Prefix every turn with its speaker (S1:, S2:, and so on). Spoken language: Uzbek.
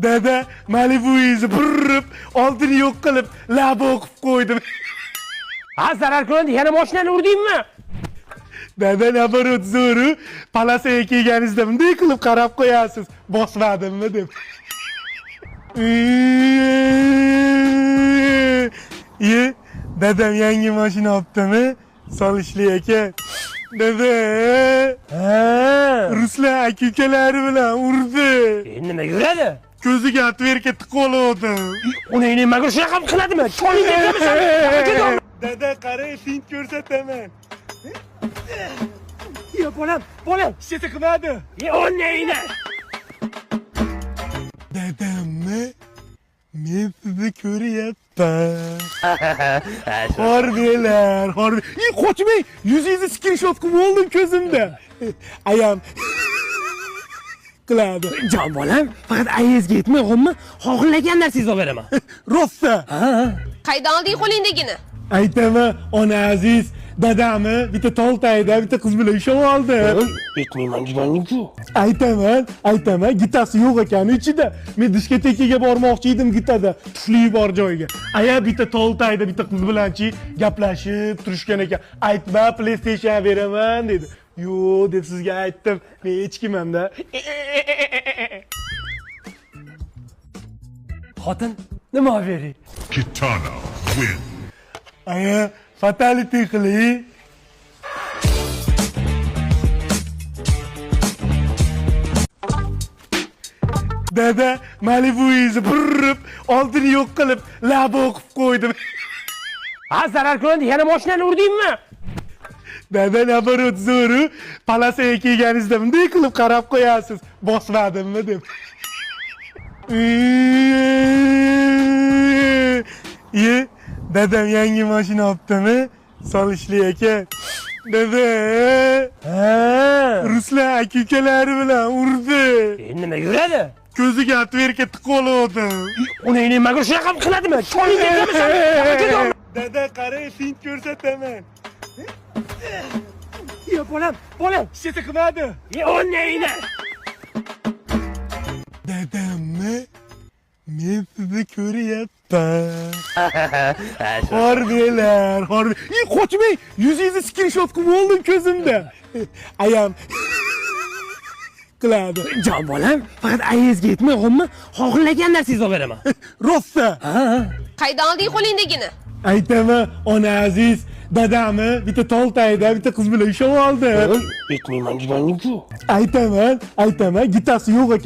S1: Dada, Malibu'ingizni burib, oldini yo'q qilib, lab o'qib qo'ydim.
S2: Ha, zarar ko'rdi, yana mashinani urdingmi?
S1: Dada, наоборот, zo'ru. Palasaga kelganingizda bunday qilib qarab qo'yasiz. Bosmadimmi deb. Ye, dadam yangi mashina olibdimi? Solishli aka. Dada,
S2: Ha.
S1: Ruslan aka ukalari bilan urdi.
S2: Endi nima yuradi?
S1: Ko'ziga otverka tiqib oldim.
S2: Uni nimaga shunaqa qiladimi? Choling beramisan.
S1: Dada, qarang, fint ko'rsataman.
S2: Yo, bolam, bolam.
S1: Hech narsa qilmadi.
S2: Ye, o'nayni.
S1: Dadamni men sizni ko'ryapman. Xorbelar, xorbe. Ey, qochmang. Yuzingizni skrinshot qilib oldim ko'zimda. Ayam qiladi.
S2: Jon bolam, faqat ayingizga yetmay qo'yma, xohlagan narsangizni olib beraman.
S1: Rosa.
S3: Qaydan olding qo'lingdagini?
S1: Aytaman, ona aziz, dadamni bitta tol tagida bitta qiz bilan ushlab oldi.
S2: Yetmayman deganingku.
S1: Aytaman, aytaman, gitasi yo'q ekan ichida. Men diskotekaga bormoqchi edim gitada, tufli bor joyiga. Aya bitta tol tagida bitta qiz bilanchi gaplashib turishgan ekan. Aytma, PlayStation beraman dedi. Yo'q deb sizga aytdim. Men echkimanda.
S2: Xotin, nima olib bering?
S4: Kitana win.
S1: Aya, fatality qiling. Dada, Malibu'ingizni burib, oldini yo'q qilib, lab o'qib qo'ydim.
S2: Ha, zarar ko'rdi, yana mashinani urdingmi?
S1: Dada, наоборот, zo'ru. Palasaga kelganingizda bunday qilib qarab qo'yasiz. Bosmadimmi deb. Ye, dadam yangi mashina olibdimi? Solishli aka. Dada,
S2: Ha.
S1: Ruslan aka ukalari bilan urdi.
S2: Endi nima yuradi?
S1: Ko'ziga otverka tiqib oldim.
S2: Uni nimaga shunaqa qiladimi? Choling beramisan.
S1: Dada, qarang, fint ko'rsataman.
S2: Yo, bolam, bolam.
S1: Hech narsa qilmadi.
S2: Ye, o'nayni.
S1: Dadamni men sizni ko'ryapman. Xorbelar, xorbe. Ey, qochmang. Yuzingizni skrinshot qilib oldim ko'zimda. Ayam qiladi.
S2: Jon bolam, faqat ayingizga yetmay qo'yma, xohlagan narsangizni olib beraman.
S1: Rosa.
S3: Qaydan olding qo'lingdagini?
S1: Aytaman, ona aziz, dadamni bitta tol tagida bitta qiz bilan ushlab oldi.
S2: Yetmayman deganingku.
S1: Aytaman, aytaman, gitasi yo'q ekan.